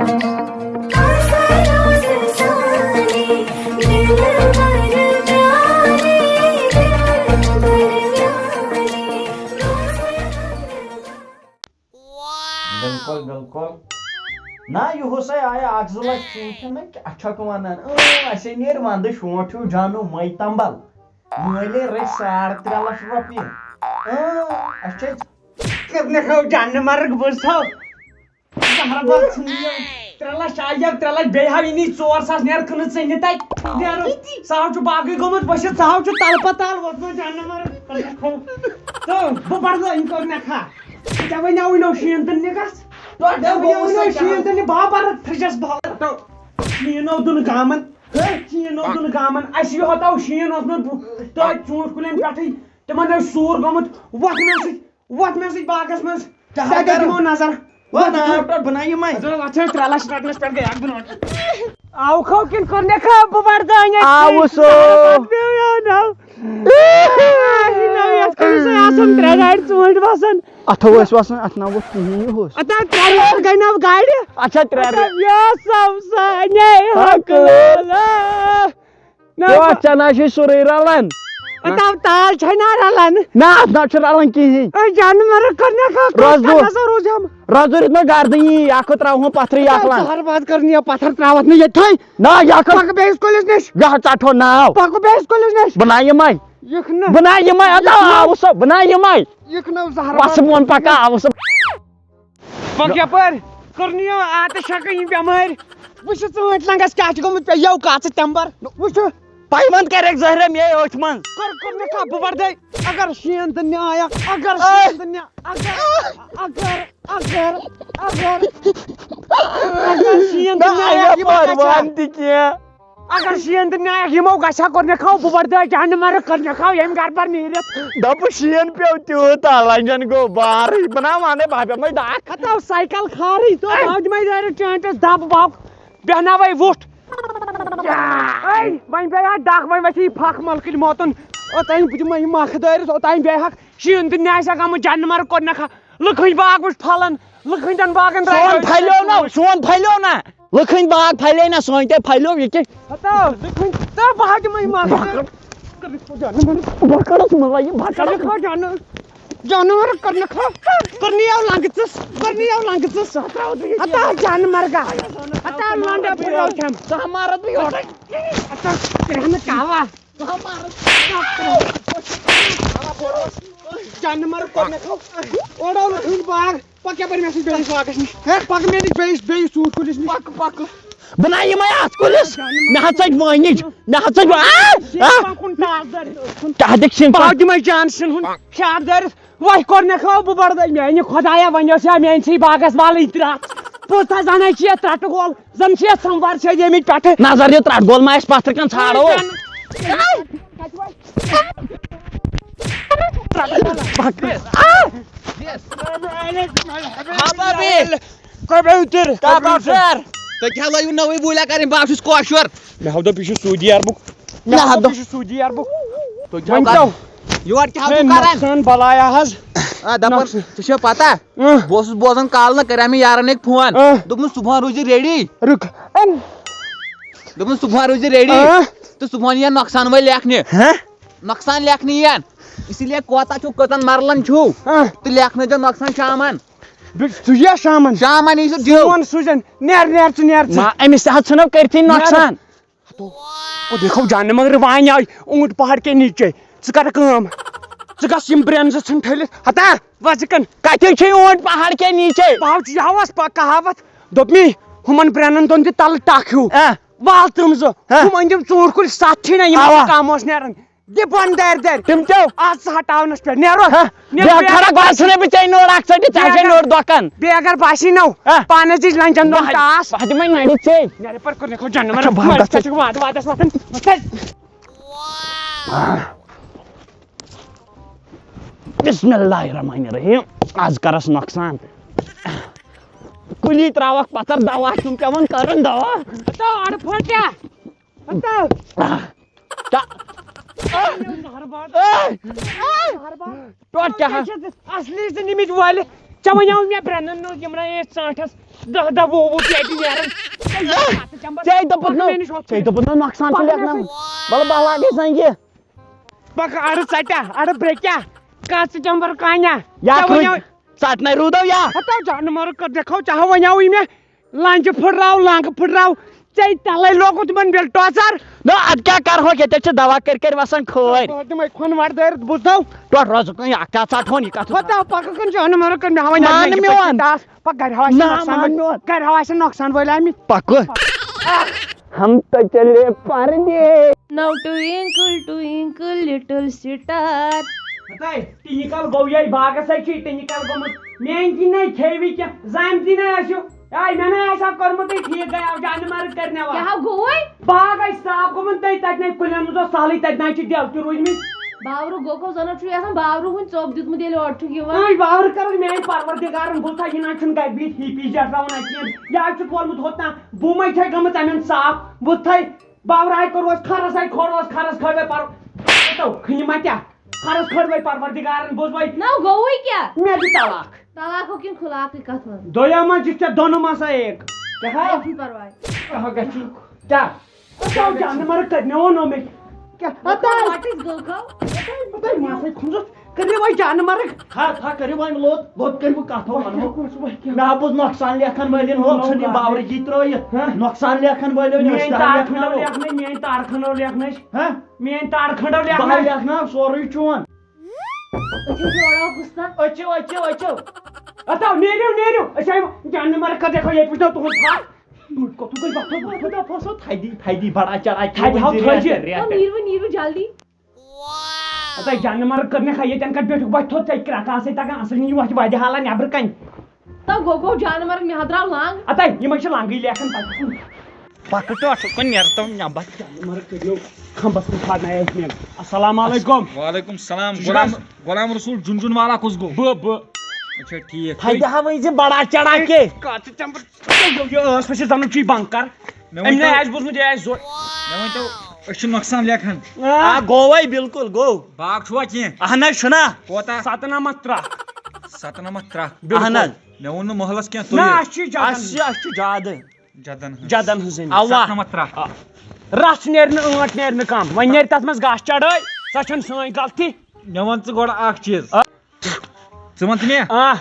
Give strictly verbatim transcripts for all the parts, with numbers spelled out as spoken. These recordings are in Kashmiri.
بِلکُل، بِلکُل۔ نہ، یِہُس ہے آیہِ اکھ زٕ لَچھ ژوٗنٛٹھٮ۪ن، نہ، کیٛاہ چھَکھ وَنان؟ اۭں، اَسے نیرِ وَندٕ شونٛٹھ ہیوٗ جانُو مَے تَمبَل۔ مٲلے رٔٹۍ ساڑ ترٛےٚ لَچھ رۄپیہِ۔ اۭں، اَسہِ چھِ کٔرنہِ ہو جانہٕ مرگ بوٗزتھو۔ زہرا باد ژھٕنِو۔ ترٛےٚ لَچھ آیہِ، ترٛےٚ لَچھ بیٚیہِ ہاو یِنی ژور ساس، نیرٕ کٕنٕژ ژےٚ نہِ تَتہِ۔ نیرٕ۔ سُہ ہاو چھُ باقٕے گوٚمُت بٔچھِتھ، سُہ ہاو چھُ تَلہٕ پَتہٕ تَل ووٚتھمُت جانہٕ مرگ۔ تہٕ بہٕ بَڑٕ أمۍ کوٚر مےٚ کھا۔ ژےٚ وَنیٛاوُے نو شیٖن تہٕ نِکَس۔ تۄہہِ ژےٚ کیٛاہ گوٚوُ وَنیٛاوُے نو سُہ شیٖن کیٛاہ؟ تہٕ نہِ بہٕ ہا بَرٕ فرٛجَس بۄہلہٕ۔ شیٖن نو دُنہٕ گامَن۔ ہہ؟ شیٖن نو دُنہٕ گامَن۔ اَسہِ یہِ ہوتاو شیٖن اوسمُت بُ-، تۄتہِ ژوٗنٛٹھۍ کُلٮ۪ن پٮ۪ٹھٕے۔ تِمَن اوس سوٗر گوٚمُت۔ وۄتھ مےٚ سۭتۍ، وۄتھ مےٚ سۭتۍ باغَس منٛز۔ کیٛاہ تَتہِ کَرٕ؟ دِمو نظر۔ وۄتھ ناو ٹۄٹھ بَناو یِمَے۔ حضرت، اَتھ چھِ أسۍ ترٛےٚ لَچھ رَٹنَس پٮ۪ٹھ گٔے اَکھ برونٛٹھ۔ آو کھو کِنہٕ کوٚر مےٚ کھو؟ بہٕ وَردٲنۍ اَتہِ۔ آوُ سو۔ پیٚو یہِ ناو۔ یہِ ناو یَتھ کُلِس ٲسۍ آسان ترٛےٚ گاڑِ ژوٗنٛٹھۍ وَسان۔ اَتھو ٲسۍ وَسان، اَتھ ناو اوس کِہیٖنۍ یِہُس۔ اَتھ آو ترٛےٚ ریٚتھ گٔے ناو گاڑِ۔ اچھا، ترٛےٚ اَتھ آو ریٚتھ۔ یہِ سَمسا نے حق حق لولا۔ نہ، او، بہ- ژےٚ نہ چھُے سورُے رلان۔ تاو تال چھے نہ رلان۔ نہ، اتھ نہ چھُ رلان کِہیٖنۍ۔ اے جانور کٔر نہ کٲم، رزدو۔ کتھ ہسا روٗز ہم۔ رزدو دیُت مےٚ گردٕنی، اکھ ہُہ تراوہون پتھرٕے اکھ لن۔ زہر باد کٔر نہٕ یہِ پتھر تراوتھ نہٕ ییٚتھے۔ نہ، یہِ اکھ۔ پکھ بیٚیِس کُلِس نِش۔ یہِ ہا ژٹہو ناو۔ پکھ بیٚیِس کُلِس نِش۔ بہٕ نہ یِمے۔ یِکھ نہٕ۔ بہٕ نہ یِمے، ادا یِکھ نہٕ۔ آو سا، بہٕ نہ یِمے۔ یِکھ نہٕ زہر بس باد۔ وۄن پکا آو سا۔ پَک یَپٲرۍ، کٔرنٕے یو آتہٕ شَکہٕ یِم بٮ۪مٲرۍ۔ وٕچھ ژٕ ژوٗنٛٹھۍ لنٛگَس کیٛاہ چھُ گوٚمُت، پے یَو کَژٕ تٮ۪مبَر۔ وٕچھ۔ پَیوَنٛد کَرٮ۪کھ زہرہ مے أچھ منٛز۔ کٔر، کٔر مےٚ کَتھ، بہٕ وَردَے۔ اگر شیٖن تہٕ نیایَکھ، اگر شیٖن تہٕ نیا-، اگر، اگر، اگر، اگر، اگر شیٖن تہٕ نہ، نیایَکھ، یِمَن پَروان کَتہِ چھا؟ تہِ کینٛہہ۔ اگر شیٖن تہٕ نیایَکھ یِمو گژھِ ہا، کوٚر مےٚ کھاو بہٕ بَڑٕ دٲے جہنم مرگ، کٔر مےٚ کھاو ییٚمہِ گرٕ پٮ۪ٹھ نیٖرِتھ۔ دَپُس شیٖن پیوٚو تیوٗت، لَنجَن گوٚو بارٕے۔ بہٕ نا وَنَے بہٕ ہا بیٚہمَے ڈاکھ۔ ہَتاو سایکل خارٕے، تو اے۔ باوجہِ مَے دٲرِتھ چٲنٛٹِس دَب وَب، بیٚہناوَے وُٹھ۔ اے، وۄنۍ بیٚہہ ہا ڈَکھ، وۄنۍ وَسہِ یہِ پھَکھ مَلکٕلۍ موتُن۔ اوٚتام بہٕ دِمَے یہِ مَکھٕ دٲرِتھ، اوٚتام بیٚہہ ہَکھ شیٖن تہٕ نیسہِ ہا گوٚمُت جہنم مرگ، کوٚر مےٚ کھا-، لُکہٕ ہٕنٛدۍ باغ وٕچھ پھَلَن، لُکہٕ ہٕنٛدٮ۪ن باغَن درٛاے سون أڑۍ پھلیو نہ، سون پھلیو نہ۔ لُکہٕ ہٕنٛدۍ باغ پھلے نہ، سٲنۍ تہِ پھلیو یہِ کہِ۔ ہتو، لُکہٕ ہٕنٛدۍ، تہٕ بہٕ ہا دِمے یہِ مۄکھ۔ بۄکرس منٛز لگہِ بۄکرس۔ بۄکرس منٛز جانور۔ جانور کرنہٕ خٲطرٕ۔ کرنہٕ یَو لنٛگہٕ ژٕس، کرنہٕ یَو لنٛگہٕ ژٕس۔ ہتا جانور گا۔ ہتا لنٛڈا پھلیو چھم۔ ژٕ ہا مارتھ بہٕ یورے۔ ہتا کرٛہنہٕ کاوا۔ جانور کوٚر مےٚ کھو۔ اورٕ آو لُکھ ہُنٛد باغ۔ پَکھ یَپٲرۍ مےٚ سۭتۍ بیٚیِس باغَس نِش۔ ہے، پَکھ مےٚ نِش بیٚیِس، بیٚیِس ژوٗنٛٹھۍ کُلِس نِش۔ پَکھ، پَکھ۔ بہٕ نہ یِمَے اَتھ کُلِس۔ مےٚ ہا ژٔج وٲنِج۔ مےٚ ہا ژٔج وٲ-، آ، آ۔ پَکُن ٹاس دٲرِتھ۔ کیٛاہ دِکھ سِنۍ پَکھ؟ پَکھ دِمَے جان سٕنٛدۍ ہُنٛد شاٹ دٲرِتھ۔ وۄنۍ کوٚر مےٚ کھو بہٕ بَڑٕ دۄہ۔ میٛانہِ خۄدایا، وۄنۍ اوس یا میٛانہِ سٕے باغَس وَلٕنۍ ترٛٹھ۔ پوٚز تھا زَنَے چھِ یَتھ ترٛٹہٕ گول۔ زن چھِ یتھ سموار چھِ ییٚمِکۍ پٮ۪ٹھٕ۔ نظر یہِ ترٛٹھ گول ما آسہِ پتھر کن ژھانڈو۔ ہاں بابی۔ کبوتر۔ کبوتر۔ تُہۍ کیٛاہ لٲیِو نٔوٕے بوٗلیا کرٕنۍ؟ بہٕ ہا چھُس کٲشُر۔ مےٚ ہاو دوٚپ یہِ چھُ سعودی عربُک۔ مےٚ مےٚ ہاو ہاو دوٚپ دوٚپ یہِ چھُ سعودی عربُک۔ تُہۍ کیٛاہ وۄنۍ کران؟ کیٛاہ؟ یورٕ کیٛاہ ہاو ہے، تُہۍ کران؟ نۄقصان بلایا حظ۔ آ، دَپان، نۄقصان۔ ژےٚ چھےٚ پتہ؟ اۭں۔ بہٕ اوسُس بوزان کالہٕ نہ کریٛاو مےٚ یارن أکۍ فون۔ اۭں۔ دوٚپمَس، صُبحن روٗزِ ریڈی۔ رُک۔ اۭں۔ دوٚپمَس، صُبحن روٗزِ ریڈی۔ اۭں۔ تہٕ صُبحن یِن نۄقصان وٲلۍ لیکھنہِ۔ ہہ؟ نۄقصان لیکھنہِ یِن۔ اسی لیے کوتاہ چھُو، کٔژَن مرلن چھُو؟ اۭں۔ تہٕ لیکھنٲیزیو نۄقصان شامن۔ بہٕ سُہ یِیا شامن۔ شامن یی سُہ دِیو۔ فون سوٗزن۔ نیر، نیر ژٕ، نیر ژٕ۔ ما، أمِس تہِ حظ ژھٕنو کٔرتھٕے نیر۔ نۄقصان۔ ہتو، او دیکھو جانہٕ مگر وانہِ آے اوٗنٹ پہاڑ کے نیچے۔ ژٕ کر کٲم، ژٕ گژھ یِم برٛٮ۪ن زٕ ژھٕن ٹھٔلِتھ۔ ہتا، وۄزٕ کن۔ کتہِ چھے اوٗنٹ پہاڑ کے نیچے؟ بہٕ ہاو چھُ یہِ ہاوس پا-، کہاوت۔ دوٚپ مے، ہُمن برٛٮ۪نن دۄن دِ تلہٕ ٹکھ ہیوٗ۔ آ۔ وال تِم زٕ۔ ہا۔ ہُم أنۍ تِم ژوٗنٛٹھۍ کُلۍ ستھ چھِی نہ یِم اوا۔ کم اوس نیران۔ دِ بۄن دارِ دارِ۔ تِم کیٛاہ؟ آز ژٕ ہٹاونس پٮ۪ٹھ۔ نیرو۔ ہا؟ نیرو، بیٚیہِ بیٚیہِ اگر کھڑا گۄڈٕ ژھٕنے بہٕ ژےٚ نوٚر اکھ ژٔٹِتھ، ژےٚ بیٚیہِ چھے اگر، نوٚر دۄکان۔ بیٚیہِ اگر باسی نو، ہا؟ پانس دِچ لنجن دۄن بہٕ، ٹاس۔ بہٕ دِمے نرِ ژےٚ۔ نیرٕ پر کُن، کھو جنم اچھا، بہٕ ہا مرٕ، گژھٕ۔ ژےٚ چھُکھ وادٕ وادس وۄتھان۔ وۄتھ حظ۔ بسم اللہ الرحمن الرحیم۔ آز کرس نۄقصان۔ کُلی تراوکھ پتھر دوا، چھُم پٮ۪وان کرُن دوا۔ ہتو اڑٕ پھٹیا۔ ہتو۔ کیٛاہ؟ زہر باد۔ اے! زہر باد۔ ٹوٹھ کیٛاہ؟ اصلی زٕ نِمٕتۍ وٲلِتھ۔ ژےٚ وَنیٛاو مےٚ برٛٮ۪نَن نہٕ یِمن ٲسۍ ژٲنٛٹھس دَہ دَہ وُہ وُہ پیٹہِ نیران۔ ژےٚ دوٚپُتھ نہٕ، مےٚ نِش ہۄتھ ژےٚ دوٚپُتھ نہٕ نۄقصان چھُ پَکھ لیکھناوُن۔ مےٚ سۭتۍ۔ وَلہٕ بہٕ لاگے زَنٛگہِ۔ پَکھ اَڑٕ ژَٹیا، اَڑٕ برٛیکیا، کَتھ ژٕ چَمبَر کانیا۔ یا ژےٚ کھٔج وَنیٛاو ژَٹنَے روٗدو یا۔ ہَتو جانہٕ مَرٕ کٔر دیکھو، ژےٚ ہا وَنیٛاوُے مےٚ لَنٛجہِ پھٕٹراو، لَنٛگہٕ پھٕٹراو، ژےٚ تَلَے لوگُت تِمَن بِل ٹوژَر۔ نہ، اَدٕ کیٛاہ کَرہوکھ، ییٚتٮ۪تھ چھِ دَوا کٔرۍ کٔرۍ وَسان کھٲرۍ۔ تِمَے کھۄن وَٹھ دٲرِتھ بوٗزتھو۔ ٹوٹھ روزُکھ نہٕ، اَکھ کیٛاہ ژَٹہون، یہِ کَتھ۔ ہَتو پَکھ کُن جانہٕ مَرٕ کٔر مےٚ ہا وَنیٛاو مان مےٚ میون۔ پَکھ گَرِ ہا آسہِ نہ، نۄقصان مان وٲلۍ، میون۔ گَرِ ہا آسہِ نۄقصان وٲلۍ آمٕتۍ۔ پَکھ۔ ہم تو چلے Pradesh. Now twinkle twinkle little star۔ ہتے، ٹِنِکل گوٚو یے باغس ہے چھُے ٹِنِکل گوٚمُت۔ میٲنۍ کِنۍ نے کھیوِ کینٛہہ، زامتی نے ٲسِو۔ اے، مےٚ نے آسہِ ہا کوٚرمُت یہِ ٹھیٖک، گٔیاو جانہٕ مرگ کرنہِ وَ۔ کیٛاہ گوٚوُے؟ باغ آسہِ صاف گوٚمُت، تٔتۍ، تَتہِ نے کُلٮ۪ن منٛز اوس سہلٕے، تَتہِ نہ چھِ دیوٕ تہِ روٗدمٕتۍ۔ باورُک گوٚو زَن چھُے آسان، باورٕ ہُنٛد ژوٚپ دیُتمُت ییٚلہِ اورٕ چھُکھ یِوان۔ اے، باورٕ کرُن میٲنۍ پروردگارن، بوٗزتھا، یہِ نہ چھُنہٕ گرِ بِہِتھ ہی پی زیٹھ تراوُن اَتہِ کِہیٖنۍ۔ یہِ حظ چھُ ووٚنمُت ہوٚتام، بُمَے چھے گٔمٕژ اَمٮ۪ن صاف، بوٗزتھا۔ باورٕ آے کوٚروس کھرس، آے کھوروس کھرس، کھٲلۍ وَے پَرو۔ تو کھنہِ ما تیٛاہ؟ کھرس کھٲلۍ وَے پروردگارن، بوز وَے۔ نو گوٚوُے کیٛاہ؟ مےٚ دِ طلاق۔ طلاق ہو کِنہٕ خلاقٕے کتھ وَنہٕ؟ دۄیو منٛز چھِ ژےٚ دۄنہٕ منٛز سا ایک۔ کیٛاہ ہا؟ کینٛہہ چھُنہٕ پرواے۔ کیٛاہ گژھِ؟ کیٛاہ؟ ژٕ آو جانہٕ مرگ کتہِ؟ مےٚ ووٚنو مےٚ۔ کیٛاہ؟ ہتا۔ What is گوٚو گوٚو؟ ہتا، ماسے کھُنٛزُس۔ کٔرِو وۄنۍ جانہٕ مرگ۔ تھا، تھا، کٔرِو وۄنۍ لوٚت، لوٚت کٔرِو کتھ وۄنۍ وَنہو۔ کیٛاہ کوٚر ژٕ وۄنۍ کیٛاہ؟ مےٚ ہا بوٗز نۄقصان لیکھن وٲلٮ۪ن ہُنٛد ژھٕنہِ باورٕ یہِ ترٲیِتھ۔ ہہ؟ نۄقصان لیکھن وٲلٮ۪و نہ میٲنۍ ٲسۍ تار تران کھنٛڈو لیکھنَے۔ لیکھنَے، میٲنۍ تار کھنٛڈو لیکھنَے۔ ہہ؟ میٲنۍ تار کھنٛڈو بہٕ ہا لیکھنَے۔ لیکھناو سورُے چون۔ أچھو جوڑا حُسنا۔ أچھو، أچھو، أچھو۔ ہتاو، نیٖرِو، نیٖرِو۔ أسۍ آیہِ جانہٕ مرگ کتھ دیکھو، ییٚتہِ وٕچھو تُہُنٛد پھَکھ۔ کوٚت کوٚت گٔے پَتھو؟ خۄدا پھسو تھدی، تھدی بڑا چڑھا کھیٚو تھدِ ہاو وۄنۍ تھٲیزِ۔ ریٹ۔ تو نیٖرِو، نیٖرِو جلدی۔ ہتاے جانہٕ مرگ کٔر مےٚ کھا ییٚتٮ۪ن کتھ بیٹھُکھ بۄتھِ تھوٚد ژےٚ کرٛکھ آسے تگان اصل یہِ وۄتھِ وتہِ حالہ نٮ۪برٕ کنہِ۔ تو گوٚو گوٚو جانہٕ مرگ مےٚ ہا درٛاو لنٛگ۔ ہتاے یِمے چھِ لنٛگٕے لیکھان پتہٕ۔ پکہٕ ٹٲٹھٕ کُن نیرٕ تو نٮ۪بر۔ جانہٕ مرگ کٔرِو کھمبس کُن کھارنایے مےٚ۔ السلام علیکم۔ وعلیکم السلام۔ ژٕ چھُکھ غلام، حظ غلام رسول جُن جُن والا کُس گوٚو؟ بہٕ، بہٕ۔ اچھا ٹھیٖک۔ ہتہِ ہا وۄنۍ زِ بڑا چڑھا کے۔ کتھ ژٕ چمبر۔ یہِ ٲس مےٚ چھِ زنُن چی بنٛک کر۔ مےٚ أمۍ ؤنۍ نے تو۔ آسہِ بوٗزمُت، یہِ آسہِ زوٚر۔ مےٚ ؤنۍ تو، أسۍ چھِ نۄقصان لیکھان۔ آ۔ آ، گوٚو وَے، بِلکُل گوٚو۔ باغ چھُوا کینٛہہ؟ اہن حظ، چھُنہ۔ کوتاہ؟ ستنمتھ ترٛکھ۔ ستنمتھ ترٛکھ۔ بِلکُل۔ اہن حظ۔ مےٚ ووٚن نہٕ محلس کینٛہہ، نہ، تُلِو۔ اَسہِ چھُے جدن اَسہِ چھِ، ہٕنٛز۔ اَسہِ چھُ جدٕ۔ جدن ہٕنٛز۔ جدن ہٕنٛز زٔمیٖن۔ اَوا۔ ستنمتھ ترٛکھ۔ آ۔ رژھ نیرِ نہٕ، ٲنٛٹ نیرِ نہٕ کم۔ وۄنۍ نیرِ تتھ منٛز گاسہٕ چڑٲے، سۄ چھَنہٕ سٲنۍ غلطی۔ مےٚ وَن ژٕ گۄڈٕ اکھ چیٖز۔ آ۔ ژٕ وَن تہٕ مےٚ، آ۔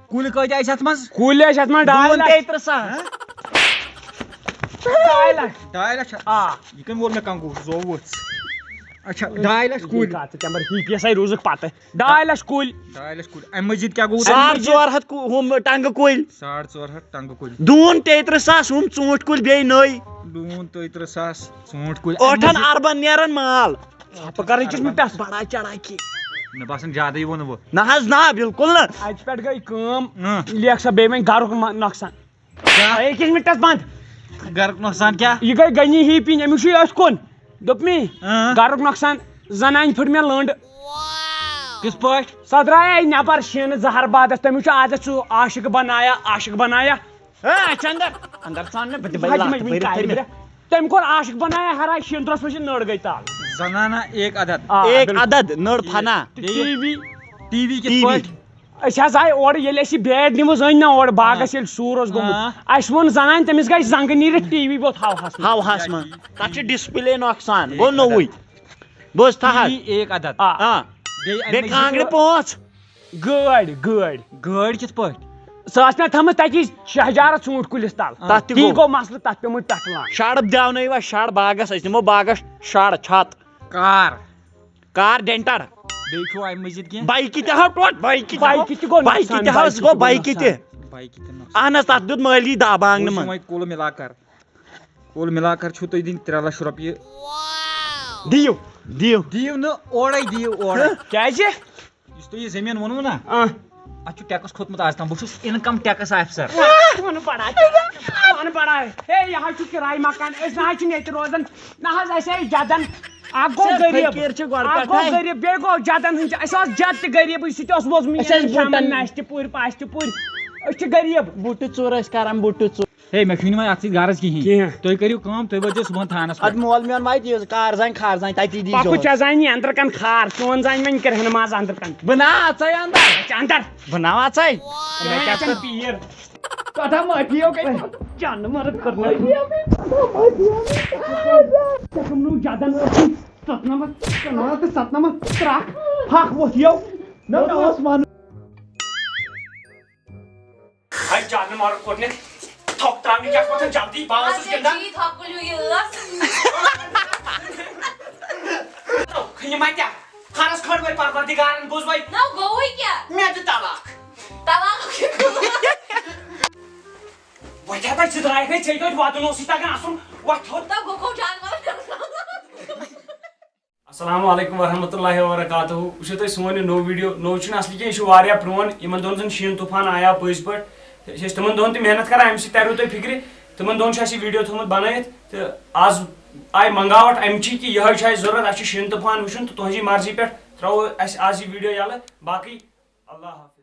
کُلۍ کۭتیٛاہ ٲسۍ اَتھ منٛز؟ کُلۍ ٲسۍ اَتھ منٛز ڈاے ڈوٗن لَچھ۔ تیٚیہِ تٕرٛہ ساس۔ ڈاے لَچھ۔ ڈاے لَچھ؟ آ۔ یہِ کٔمۍ ووٚن مےٚ کنٛگوٗ؟ زو وٕژھ۔ اچھا، ڈاے لَچھ کُلۍ۔ کَتھ ژٕ کیٛاہ مگر ہی پی ایس آے روٗزُکھ پَتہٕ۔ ڈاے لَچھ کُلۍ۔ ڈاے لَچھ کُلۍ۔ اَمہِ مٔزیٖد کیٛاہ گوٚوُ تۄہہِ؟ ساڑ ژور ہَتھ کُ-، ہُم ٹنٛگہٕ کُلۍ۔ ساڑ ژور ہَتھ ٹنٛگہٕ کُلۍ۔ ڈوٗن تیٚیہِ تٕرٛہ ساس، ہُم ژوٗنٛٹھۍ کُلۍ بیٚیہِ نٔے۔ ڈوٗن تیٚیہِ تٕرٛہ ساس، ژوٗنٛٹھۍ کُلۍ۔ ٲٹھن اربن نیرن مال۔ ژھۄپہٕ کرٕے چھُس بہٕ ٹس بڑا چڑھا کے۔ مےٚ باسان زیادَے ووٚن وۄنۍ۔ نہ حظ نہ، بالکل نہٕ۔ اَتہِ پٮ۪ٹھ گٔے کٲم، اۭں۔ لیکھ سا بیٚیہِ وۄنۍ گرُک نہ-، نۄقصان۔ کیٛاہ؟ أکِس مِنٹَس بنٛد۔ گرُک نۄقصان کیٛاہ؟ یہِ گٔے غنی ہی پِنۍ، أمِس چھُ یہِ أتھۍ کُن۔ دوٚپمی، اۭں۔ گرُک نۄقصان، زنانہِ پھٔٹ مےٚ لٔنٛڈ۔ کِتھ پٲٹھۍ؟ سۄ درٛایے نٮ۪بر شیٖنہٕ زہر بادس، تٔمِس چھُ عادت سُہ عاشق بنایا، عاشق بنایا۔ ہے، اَسہِ چھِ اندر، اندر ژھان مےٚ، بہٕ دِمے حجہِ لَتھ منٛز وٕنہِ بٔرِتھ کامہِ تٔمۍ۔ برٛونٛہہ۔ تٔمۍ کوٚر عاشق بنایا ہرا شیٖنہٕ درٛوس منٛز چھِ نٔر گٔے تال۔ زنانہ ایک عدد۔ آ، ایک بِلکُل۔ عدد، نٔر فنا۔ تہٕ ٹی وی۔ ٹی وی کِتھ ٹی وی۔ پٲٹھۍ؟ أسۍ حظ آے اورٕ، ییٚلہِ اَسہِ یہِ بیڈ نِوٕز أنۍ نا اورٕ باغس، آ۔ ییٚلہِ سوٗر اوس گوٚمُت، آ۔ اَسہِ ووٚن زنانہِ، تٔمِس گژھِ زنٛگہٕ نیٖرِتھ ٹی وی بوت ہواہَس منٛز۔ ہواہَس منٛز۔ تَتھ چھِ ڈسپلے نۄقصان، گوٚو نوٚوُے۔ بوز تھا حظ۔ ٹی وی ایک عدد۔ آ۔ آ۔ بیٚیہِ اَمہِ بیٚیہِ مٔزیٖد کانٛگرِ پانٛژھ۔ گٲڑۍ، گٲڑۍ۔ گٲڑۍ کِتھ پٲٹھۍ؟ سۄ ٲس مےٚ تھٲمٕژ تَتی شہجارَس ژوٗنٛٹھۍ کُلِس تَل۔ آ۔ تَتھ تہِ تی گوٚو۔ گوٚو مسلہٕ، تَتھ پیوٚمُت ٹَٹھ لانٛگ۔ شَڈ دیٛاونٲیِو اَسہِ، شَڈ باغَس، أسۍ نِمو باغَس شَڈ، چھَت۔ کار۔ کار ڈینٹر۔ بیٚیہِ چھُو اَمہِ مٔزیٖد کینٛہہ؟ بایکہِ تہِ ہاو ٹوٹھ، بایکہِ تہِ ہاو۔ بایکہِ تہِ گوٚو بایکہِ نۄقصان، تہِ ہاوس بایکہِ گوٚو، تہِ گوٚو بایکہِ تہِ۔ نۄقصان۔ بایکہِ تہِ نۄقصان۔ اہن حظ، تَتھ دیُت مٲلی دَب آنٛگنہٕ وٕچھ منٛز۔ وۄنۍ کُل مِلا کر۔ کُل مِلا کر چھُو تُہۍ دِنۍ ترٛےٚ لَچھ رۄپیہِ۔ دِیِو، دِیِو۔ دِیِو نہٕ اورَے، دِیِو اورَے۔ کیٛازِ؟ یُس تۄہہِ یہِ زٔمیٖن ووٚنوُ نا، آ۔ اَتھ چھُ ٹیکٕس کھوٚتمُت آز تام۔ بہٕ چھُس اِنکم ٹیکٕس آفسر۔ وَن بَڑا، وَن بَڑا۔ ہے، یہِ حظ چھُ کِراے مکان، أسۍ نہ حظ چھِنہٕ ییٚتہِ روزان، نہ حظ اَسہِ آیہِ جَدَن۔ اَکھ گوٚو ژٕ غریٖب، فقیٖر چھُکھ گۄڈٕ اَکھ گوٚو پٮ۪ٹھَے۔ غریٖب، بیٚیہِ گوٚو جَدَن ہٕنٛز، اَسہِ اوس جَد تہِ غریٖبٕے، سُہ تہِ اوس ووزمُت أسۍ ٲسۍ شامَن بوٗٹَن ناشتہِ پوٗرۍ پاشتہِ پوٗرۍ۔ أسۍ چھِ غریٖب۔ بُٹہٕ ژوٗر ٲسۍ کران، بُٹہٕ ژوٗر۔ ہے، مےٚ چھُنہٕ وۄنۍ اَتھ سۭتۍ غرض کِہیٖنۍ۔ کینٛہہ۔ تُہۍ کٔرِو کٲم، تُہۍ وٲتۍزیو صُبحن تھانَس اَدٕ پٮ۪ٹھ۔ مول میون وَتہِ یُس کار زَنہِ خار زَنہِ تَتی دیٖزیو پَکُن اَسہِ۔ ژےٚ زَنہِ اَندرٕ کَن خار، چون زَنہِ وۄنۍ کَرِ ہَن ماز اَندرٕ کَن۔ بہٕ نا اَژَے اَندر۔ ژٕ اَندر۔ بہٕ نا اَژَے۔ مےٚ کیٛاہ ژےٚ پیٖر۔ ژٕ اَتھا معٲفی ہو کَتہِ؟ جانہٕ مَرٕد کٔر مےٚ۔ ژےٚ کٕم نوٗ جادَن ٲسٕے؟ ستنمتھ، کنال تہٕ ستنمتھ ترٛکھ پھکھ ووٚتھ یو۔ نہ، مےٚ اوس وَنُن۔ ہے، جانہٕ مارُن کوٚرنکھ تھۄکھ ترٛاونہٕ کیٛاہ وۄتھان جلدی، بہٕ اوسُس اچھا، گِنٛدان۔ جی، تھۄکھ کُلِو یہِ ٲس۔ یِم اَتہِ خرس کھنٛڈ وٲلۍ پروردگارن بوٗز وۄنۍ۔ نہ، گوٚوُے کیٛاہ؟ مےٚ دِ طلاق۔ طلاق کیٛاہ گوٚو؟ وۄتھ ہا تَتہِ ژٕ درٛایَکھ ہے، ژےٚ توتہِ وَدُن اوسُے تَگان اَصٕل، وۄتھ تھوٚد۔ تہٕ گوٚو گوٚو جانور۔ السلام علیکم ورحمۃ اللہ وبرکاتہ۔ وٕچھِو تُہۍ سون یہِ نوٚو ویٖڈیو، نوٚو چھُنہٕ اَصلی کینٛہہ، یہِ چھُ واریاہ پرٛون۔ یِمَن دۄہَن زَن شیٖن طوٗفان آیاو پٔزۍ پٲٹھۍ، تہٕ أسۍ ٲسۍ تِمَن دۄہَن تہِ محنت کَران، اَمہِ سۭتۍ تَریو تۄہہِ فِکرِ۔ تِمَن دۄہَن چھُ اَسہِ یہِ ویٖڈیو تھوٚومُت بَنٲیِتھ، تہٕ آز آے منگاوٹ اَمچی کہِ یِہوٚے چھُ اَسہِ ضوٚرَتھ، اَسہِ چھُ شیٖن طوٗفان وٕچھُن، تہٕ تُہٕنٛزی مرضی پٮ۪ٹھ ترٛاوو أسۍ آز یہِ ویٖڈیو یَلہٕ۔ باقٕے اللہ حافظ۔